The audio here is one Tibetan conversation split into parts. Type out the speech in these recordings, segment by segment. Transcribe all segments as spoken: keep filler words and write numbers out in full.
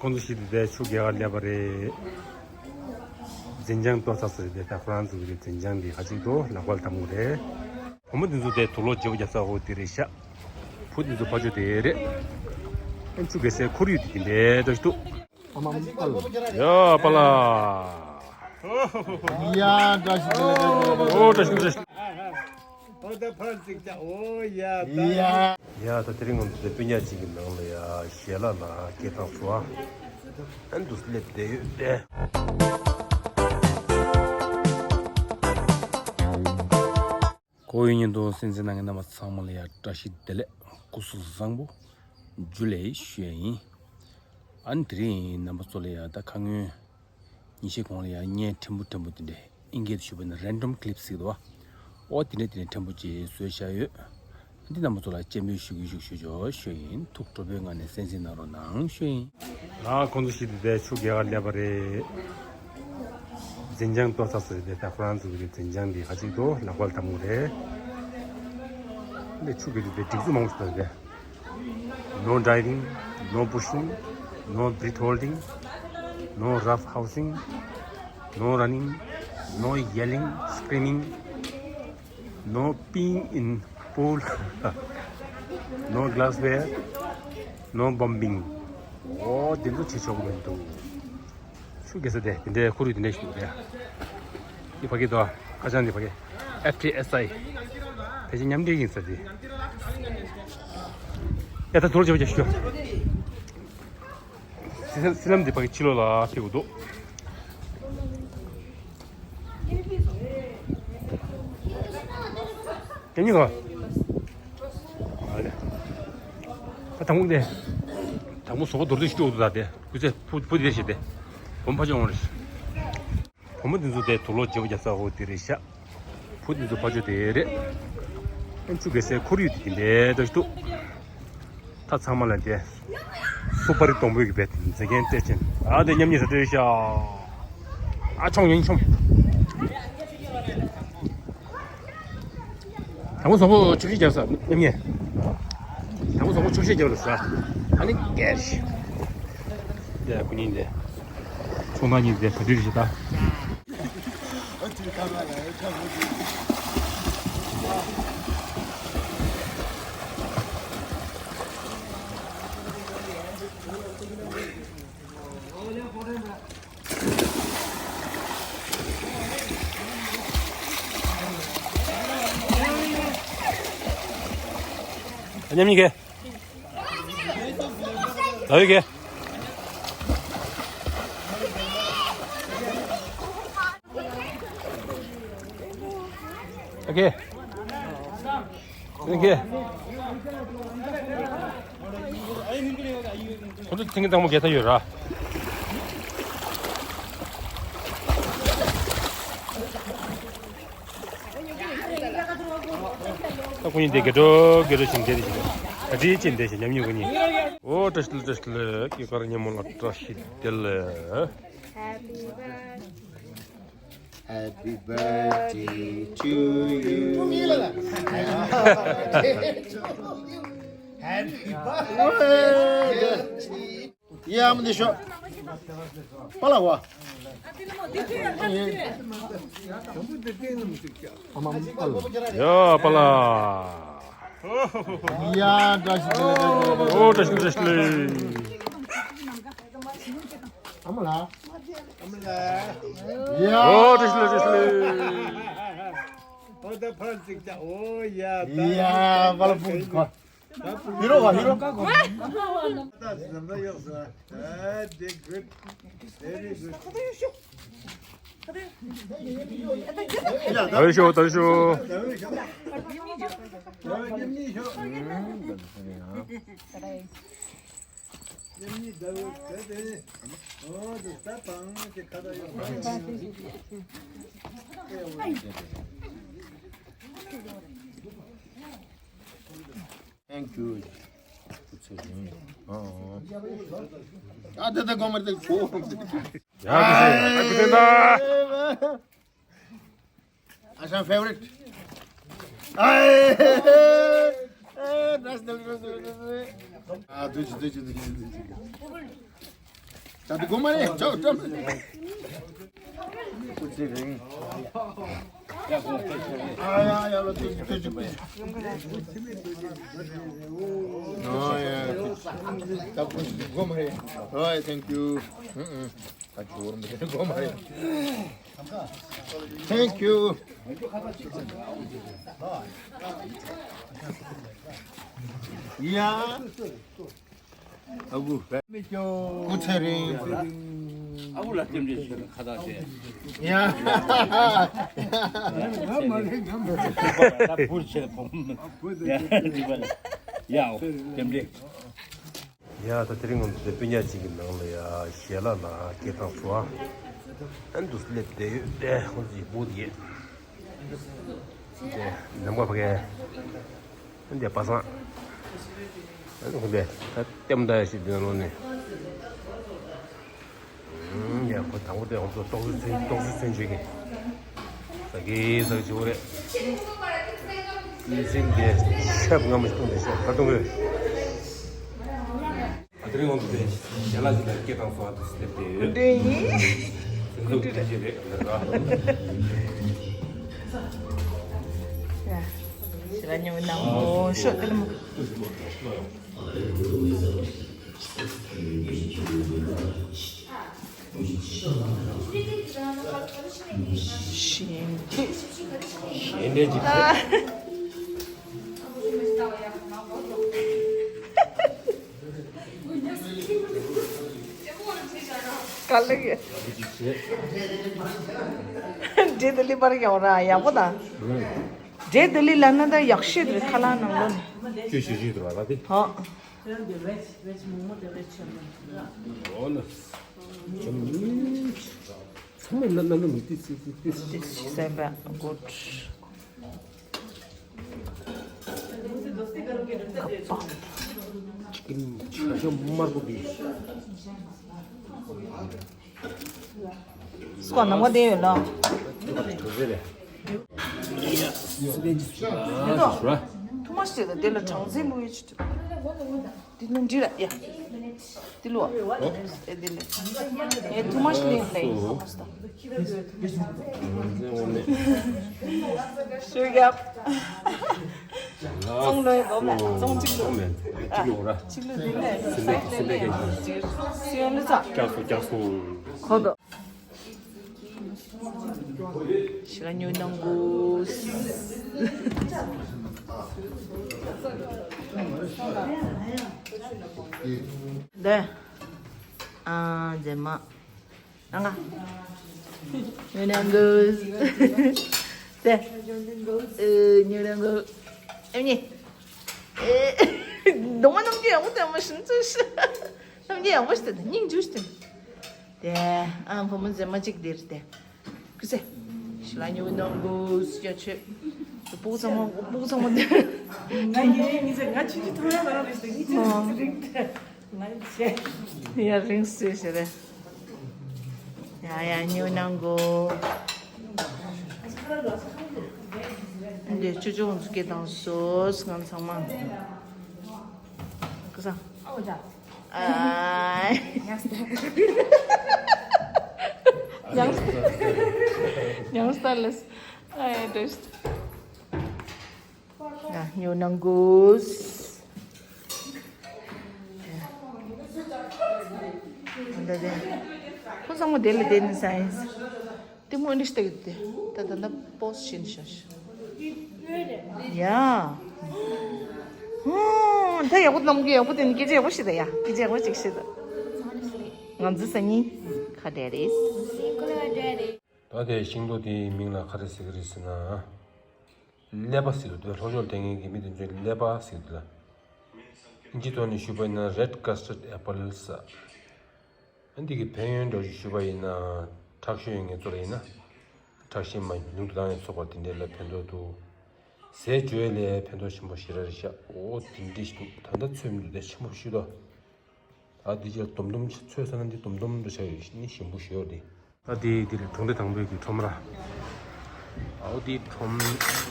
ཁོང་ཚོ་ཞིག་དེ་ཆུ་རྒྱལ་བར་སླེབས་པ་རེད། འཛིན་བྱང་གཏོར་ཚར་སོང་རེད། ད་ཁོ་རང་ཚོ་གི་འཛིན་བྱང་འདི་ཁ་ཅིག་ཏུ་ལག་པར་འཐམ་གི་རེད། བུ་མོ་འདི་ཚོ་དེ་དུག་ལོག་བརྗེ་པོ་རྒྱབ་ས་འོ་དེ་རེད་ཤག་བུ་འདི་ཚོ་ཕ་ཆུ་དེ་རེད། ཨན་ཆུ་གེ་སའི་ཁོར་ཡུག་དེ་དེ་འདྲའི་འདྲ་ཞིག་འདུག་ཨ་མ་མི་པ་ལ། ཡ་པ་ལ། ཡ་འདྲ་ཞིག་འདྲ་ཞིག་འདྲ་ཞིག་འོ་འདྲ་ཞིག་འདྲ་ཞིག་ཨོ་ད་ཕར་ཅིག་ཅག་ཨོ་ཡ་ད། ཡ། ཡ་ད་དེ་རིང་ང་ཚོ་དེ་སྤུན་ཉག་ཅིག་གི་ནང་ལ་ཡ་ཞལ་ལག་ལ་སྐད་བཏང་སོང་ཨ། ཨན་དུ་སླེབས་བསྡད་ཡོད་པས། ཁོ་ཡི་ཉིན་དུ་སེམས་ཅན་ནང་གི་རྣམ་པ་ཚང་མ་ལ་ཡ་བཀྲ་ཤིས་བདེ་ལེགས་སྐུ་གཟུགས་བཟང་པོ་ཇུ་ལེ་ཞུ་ཡ་ཡིན། ཨན་དེ་རིང་རྣམ་པ་ཚོ་ལ་ཡ་ད་ཁ་སྔོན། ཉིན་ཤས་གོང་ལ་ཡང་བརྙན་ཕྲན་བུ་ཕྲན་བུ་དེ་འདྲས་ཨིན་སྐད་དུ་ཞུས་པ་ན་རན་ཌམ་ཀི་ལིབ་ཟེར་གི་འདུག་བ། ཨོ་དེ་འདྲས་དེ་འདྲས་ཕྲན་བུ་ཅིག་བཟོས་བཞག་ཡོད། འདི་རྣམ་པ་ཚོ་ལ་སྤྱན་འབུལ་ཞུ་གི་ཞུ་ཞུ་ཆོག་ཞུ་ཡིན། ཐུགས་སྤྲོ་པོའི་ངང་ནས་གསན་གཟིགས་གནང་རོགས་གནང་ཞུ་ཡིན། ལགས་ཁོང་ཚོ་ཞིག་དེ་ཆུ་རྒྱལ་བར་སླེབས་པ་རེད། འཛིན་བྱང་གཏོར་ཚར་སོང་རེད། ད་ཁོ་རང་ཚོ་གི་འཛིན་བྱང་འདི་ཁ་ཅིག་ཏུ་ལག་པར་འཐམ་གི་རེད། འདི་ཆུ་གི་རེད་དེ་སྒྲིག་འཛུགས་མང་པོ་ཞིག་འདུག་རེད། No diving, no bush trawling, no rough housing, no running, no yelling, screaming, no peeing in pool, no glassware, no bombing. ཨོ་དེ་ཚོ་བྱེད་ཆོག་གི་མི་འདུག་ཆུ་རྒྱག་ས་དེ་དེ་འདྲའི་ཁོར་ཡུག་དེ་འདྲ་ཞིག་འདུག་རེད། འདི་ཕ་གི་དོ་ཁ་བྱང་འདི་ཕ་གི་ཨེཕ་ཊི་ཨེས་ཨའི་ཕལ་ཆེར་མཉམ་འབྲེལ་ཡིན་ས་དེ། ཡ་ད་དུར་བྱེད་པ་བྱེད་ཤོག་སི་སི་ལམ་འདི་ཕ་གི་ཕྱི་ལོགས་ལ་ཕེབས་དགོས་འདུག་ཀན་ཉི་ག་ཨ་ལེ། ད་དང་པོ་དེ། དང་པོ་བཟོ་པ་མདོར་བསྡུས་ཤིག་འགྲོ་འདུག་ད་དེ་སྐུ་ཚེ་ཕུ་ཕུ་དེ་ཞིག་དེ། བུ་མོ་ཕ་ཆོ་འོང་རེད། བུ་མོ་འདི་ཚོ་དེ་དུག་ལོག་བརྗེ་པོ་རྒྱབ་ས་འོ་དེ་རེད་ཤག་བུ་འདི་ཚོ་ཕ་ཆོ་དེ་རེད། ཨན་ཆུ་གེ་སའི་ཁོར་ཡུག་དེ་དེ་འདྲའི་འདྲ་ཞིག་འདུག་ད་ཚང་མ་ལ་དེ་སུ་པ་རི་སྡོང་པོའི་གི་བེད་མཛེས་རྒྱན་སྤྲས་ཅན། ཨ་དེ་མཉམ་ཉིད་ས་སྤྲོད་ཤག་ཨ་ཆོང་ཡིན་ཆོང་། དང་པོ་བཟང་པོ་ཆུ་ཤེལ་རྒྱབ་ས་མཉམ་ཉིད། དང་པོ་བཟང་པོ་ཆུ་ཤེལ་རྒྱབ་ལ་ས། ཨ་ནི་གེར་ཤི། དེ་ཁོ་གཉིས་དེ། ཚོང་ཐང་གཉིས་དེ་ག་དུས་རེད་ཤག་ད། མཉམ་གཉིས་ཀའི། ད་ཡོད་ཀྱི། ཨོ་ཁེ། ཨོ་ཁེ། ཁོ་ཚོ་ཐེངས་དང་པོ་གས་ད་ཡོད་ར། ད་ཁོ་གཉིས་དེ་དགེ་སྒྲོལ་དགེ་སྒྲོལ་ཞིང་དེ་རེད་ཞིང་ག་དྲིས་ཅན་དེ་ཞིང་ཉམས་མྱོང་ཁོ་གཉིས། ཨོ་བཀྲ་ཤིས་བདེ་ལེགས་བཀྲ་ཤིས་བདེ་ལེགས་སྐྱེས་སྐར་སྔོན་མོ་ལ་བཀྲ་ཤིས་བདེ་ལེགས། Happy birthday to you. Happy birthday. ཡ་མི་འདི་ཤོག་པ་ལ་བ། ཡ་པ་ལ། ཡ་བཀྲ་ཤིས་བདེ་ལེགས། ཨོ་བཀྲ་ཤིས་བདེ་ལེགས། ཨ་མ་ལ། ཡ། ཨོ་བཀྲ་ཤིས་བདེ་ལེགས། བཀྲ་ཤིས་བདེ་ལེགས། ཨོ་ད་ཕར་ཅིག་ཅག་ཨོ་ཡ་ད། ཡ་བ་ལ་ཕུག་གི་གོ། ཧི་རོ་བ་ཧི་རོ། ད་ཟམ་པ་གཡོགས་སོང་། ཨ་དེ་good, very good. ད་ཡོད་ཤོག་ད་ཡོད་ཤོག་ད་ཡོད་ཤོག་ད་ཡོད་ཤོག་ད་ཡོད་ཤོག་མཉམ་གཉིས་ཤོག་མཉམ་གཉིས་ཟླ་འོད་དེ་དེ། ཨོ་དེ་ད་བང་དེ་ཁ་ད་ཡོད། Thank you. ཨ་དེ་ད་གོ་མར་དེ་ཁོ། ཡ་ཁུ་སེ་ཡ་ཁུ་སེ་ད། ཨ་ཤང་favorite. ཨེ་ཨེ་རེས་ནལ་རེས་ནལ་རེས་ནལ། ཨ་དུ་ཅི་དུ་ཅི་དུ་ཅི་དུ་ཅི། ད་དེ་གོ་མ་རེད། ཅོ་ཅོ། ཨ་ཡ་ཡ་ལོ། ཏུ་ཏུ་ཏུ་ཏུ། ཨ་ཡ། ད་གོ་མ་རེད། ཨ་ཡ། Thank you. ཨུ་ཨུ། ད་ཅོར་མི་གོ་མ་རེད། Thank you. ཡ། ཨ་ཁུ། སྐུ་ཚེ་རིང་། ཨ་ཁུ་ལ་རྟེན་འབྲེལ་ཞུ་ཁ་བཏགས་བྱས། ཡ། ད་བུར་ཆེ་ཕོམ། ཡ། ཡ། རྟེན་འབྲེལ། ཡ། ད་དེ་རིང་ང་ཚོ་སྤུན་ཉག་ཅིག་གི་ནང་ལ་ཡ་ཞལ་ལག་ལ་སྐད་བཏང་སོང་ཨ། ཨ་འདུག་སླེབས་བསྡད་ཡོད་དེ། ཁོང་ཚོ་ཡི་བུ་དེ་ཡོད། དེ་ནམ་མཁའ་ཕ་གའི། ཨ་འདི་པ་སངས། ཨ་ནི་ཁོང་དེ་ད་ལྟད་མོ་ལྟ་ཡ་ཞིག་འདི་ནང་ལོགས་ནས། ཡ། ཁོ་དང་པོ་དེ་ང་ཚོ་ཏོག་ཙེ་ཚུན་ཏོག་ཙེ་ཚུན་ཆད་ཀྱི་ཟ་གི་ཟ་གི་བྱེད་པ་རེད། ལུས་སེམས་དེ་ཤབ་སྔ་མོ་ཞིག་གཏོང་དེ་ཤབ་ག་གཏོང་གི། ཨ། དེ་རིང་ང་ཚོ་དེ་ཞལ་ལག་ཅིག་ལ་སྐད་བཏང་སོང་ཨ། དེ་སླེབས་བསྡད་ཡོད། འདི་ཡིན། སེམས་ཚོར་དེ་ཅི་རེད་ལ་ར། ཞལ་ལག་ཉོ་ནང་མོ་ཤོག་དེ་ལ་མོ། ཞལ་འདྲེ། ཞལ་འདྲེ་ཅིག་བྱས། ག་ལེར་ཡོད། འདྲེ་དེ་ལི་པར་ཡོང་ར་ཡག་པོ་དང་། འདྲེ་དེ་ལི་ལ་ན་ད་ཡག་ཤོས་དེ་རེད། ཁ་ལག་ནང་ལོགས་ནས། བཅུ་བཞི་བཅུ་དུ་བ་ལ་དེ། ཧོ། ཨོ་ལ། ཚང་མ་ན་ན་ན་མི་ཏི་སི་ཏི་ཏི་སི། This is a good. ཅིག་ཆ་ཆ་དམར་པོ་འདི། སུ་ག་ནང་པ་དེ་ཡོད་ལ། ཐུ་མ་ཤི་དེ་ལ་གྲངས་འཛིན་ལུས་ཡོད་ཅིག་འདི་ནི་འདི་ར་ཡ། འདི་ལོ། ཨེ་འདི་ལེ། ཨེ་too much lean playing. Sugar. ཙོང་ལོས་གོ་མེད། ཙོང་གཅིག་ལོ། ཙོང་མེད། གཅིག་ལོ་ར། གཅིག་ལོ་འདི་ལེ། སེམས་པའི་སེམས་པའི་སྐད་ཆ། སུ་ཡོང་ལེ་ཙ། ཀྱག་སོ་ཀྱག་སོ། གོ་དོ། ཞེ་དྲག་ཉོ་གནང་དགོས། འདི། ཨ་མཛེས་མ། ཨ་ང་། ཉོ་གནང་དགོས། དེ། ཨེ་ཉོ་གནང་དགོས། ཨེ་ཉེ། ཨེ། གདོང་མ་རྣམ་འགྱུར་ཡག་པོ་དེ་མ་ཤིན་ཙུ་ཤི། རྣམ་འགྱུར་ཡག་པོ་ཞིག་དེ་སྙིང་རྗེ་ཞིག་དེ། དེ། ཨ་བུ་མོ་མཛེས་མ་གཅིག་འདིར་དེ། ཁུ་སེ། ཞེ་དྲག་ཉོ་གནང་དགོས་ཡ་ཆོས། སྤུ་གུ་ཚང་མ་སྤུ་གུ་ཚང་མ་འདི། ང་ཡིན་ངེད་ཚོ་ང་ཆུང་ཆུང་ཐོག་ཡ་ལ་རེད་དེ་ངེད་ཚོ་ཨོ། རིག་དེ། ང་ཡིན་ཆེ། ཡ་རིང་སུས་ཞེ་རེ། ཡ་ཡ་ཉོ་གནང་དགོས། འདི་ཆུ་ཆུ་ཧོན་སུ་སྐད་བཏང་སོ་སི་ང་ཚང་མ། ཁུ་སང་། ཨ། ཡང་ཡང་སྟར་ལེས། ཨ་ཡ་འདྲེས། ཡ་ཉོ་གནང་དགོས། ཁོ་ཚང་མ་དེ་ལ་བསྡད་ནི་ས་ཡིན། དེ་མོ་འདི་ལྟ་གི་དེ། ད་ད་ད་པོ་སི་ཤིན་ཤ་ཤ། ཡ། ཧོ། ད་ཡག་པོ་རྣམ་གི་ཡག་པོ་དེ་ནི་སྐད་ཆ་ཡག་པོ་ཞིག་ད་ཡ། སྐད་ཆ་ཡག་པོ་ཅིག་ཞིག་ད། ང་ཚོ་སང་ཉིན་ཁ་བྲལ་རེད། ད་དེ་ཤིང་ཏོག་དེའི་མིང་ལ་ག་རེ་ཟེར་གི་རེད་ཟེར་ན། ཀླད་པ་ཟེར་གི་འདུག་ལྷོ་ཕྱོགས་ལ་བསྡད་མཁན་གྱི་མི་དེ་ཚོས་ཀླད་པ་ཟེར་གི་འདུག་ལ། ཨིན་ཇི་ཐོག་ནས་ཞུས་པ་ཡིན་ན་red custard apples། ཨ་འདི་གི་ཕན་ཡོན་འདྲ་ཞིག་ཞུས་པ་ཡིན་ན། ཁྲག་ཤེད་ཡོད་མཁན་ཚོ་ལ་ཡིན་ན། ཁྲག་ཤེད་མ་ཡིན་ལུས་དང་ཡང་ཚོགས་པ་དེ་འདྲ་ལ་ཕན་ཐོགས་འདུག་ཟས་བཅོས་ལས་ཕན་ཐོགས་ཆེན་པོ་ཞེ་དྲག་རེད་ཤག་ཨོ་དེ་འདྲ་ཞིག་འདུག་ད་ལྟ་ཚོད་མི་འདུག་དེ་ཆེན་པོ་ཞུས་ཏོ། ད་འདི་ཅིག་ལ་དུམ་དུམ་ཚོད་ས་ན་འདི་དུམ་དུམ་འདྲ་ཆགས་ཡོད་ནི་ཞིམ་པོ་ཞུ་ཡོད་དེ། ད་འདི་འདི་ལ་གྲོང་སྡེ་དང་པོའི་གི་ཁྲོམ་ར། ཨོ་འདི་ཁྲོམ་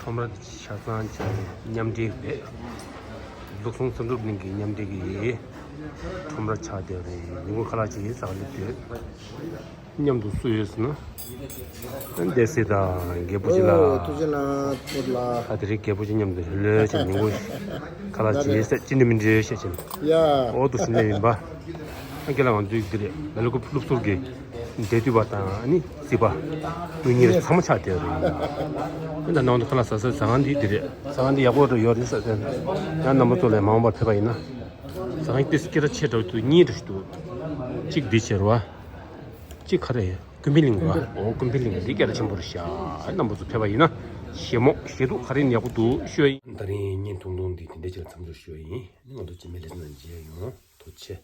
ཁྲོམ་ར་འདི་ཆ་ཚང་ཆ་མཉམ་འབྲེལ་རེད། ལུགས་ཟུང་ཙམ་གྲུབ་གླིང་གི་མཉམ་འབྲེལ་གི་ཡིན། ཁྲོམ་ར་ཆགས་བསྡད་རེད། ཉིན་གུང་ཁ་ལག་ཅིག་ཟ་ག་སླེབས་དུས། མཉམ་དུ་སུ་ཡོད་ཟེར་ན། བདེ་སྲིད་དང་རྒད་པོ་ཅིག་ལ། ཨོ་ཐུགས་རྗེ་གནང་ཐུགས་ལ། ད་དེ་རིང་རྒད་པོ་ཅིག་མཉམ་དུ་ལྷོད་ལྷོད་བྱས། ཉིན་གུང་ཁ་ལག་ཅིག་ཟས་ཅི་འདྲ་མི་འདྲ་བཤད་བྱས། ཡ། ཨོ་དུ་སེམས་ལས་ཡིན་པ། ཨ་ཁྱེད་ལ་ང་ཚོའི་འདི་རེད། ལ་ལུ་ཀུ་ཕུ་ལུབ་ཟུར་གི་འབྲེལ་མཐུད་པ་དང་ཨ་ནི་སྲིད་པ། དངུལ་གཉེར་ཚང་མ་ཆགས་བསྡད་ཡོད་རེད། ཨ་ད་ནང་དུ་ཁ་ལག་ཟ་ས་ཟ་ཁང་འདི་འདི་རེད། ཟ་ཁང་འདི་ཡག་པོ་རེད་ཡོད་རེད་ཟེར་ཏེ། ཡང་རྣམ་པ་ཚོ་ལ་མ་འོངས་པར་ཕེབས་པ་ཡིན་ན། ཟ་ཁང་འདི་སྐད་གྲགས་ཆེ་དྲགས་འདུག་གཉིས་འདྲ་ཞིག་འདུག་གཅིག་འདི་བྱས་རེད་བ། གཅིག་ག་རེ། ཀུན་ཕན་གླིང་རེད་བ། ཨོ་ཀུན་ཕན་གླིང་འདི་སྐད་གྲགས་ཆེན་པོ་རེད་ཤག་རྣམ་པ་ཚོ་ཕེབས་པ་ཡིན་ན། བཞེས་མོ་བཞེས་སྡུག་ག་རེ་ཡིན་ཡག་པོ་འདུག་ཤོད་ཡིན། ད་རིང་བརྙན་ཐུང་ཐུང་འདི་དེ་འདྲ་ཅིག་ལ་མཚམས་འཇོག་ཞུ་ཡ་ཡིན། ང་ཚོ་རྗེས་མའི་ལེ་ཚན་ནང་མཇལ་ཡོང་། ཐུགས་རྗེ་ཆེ།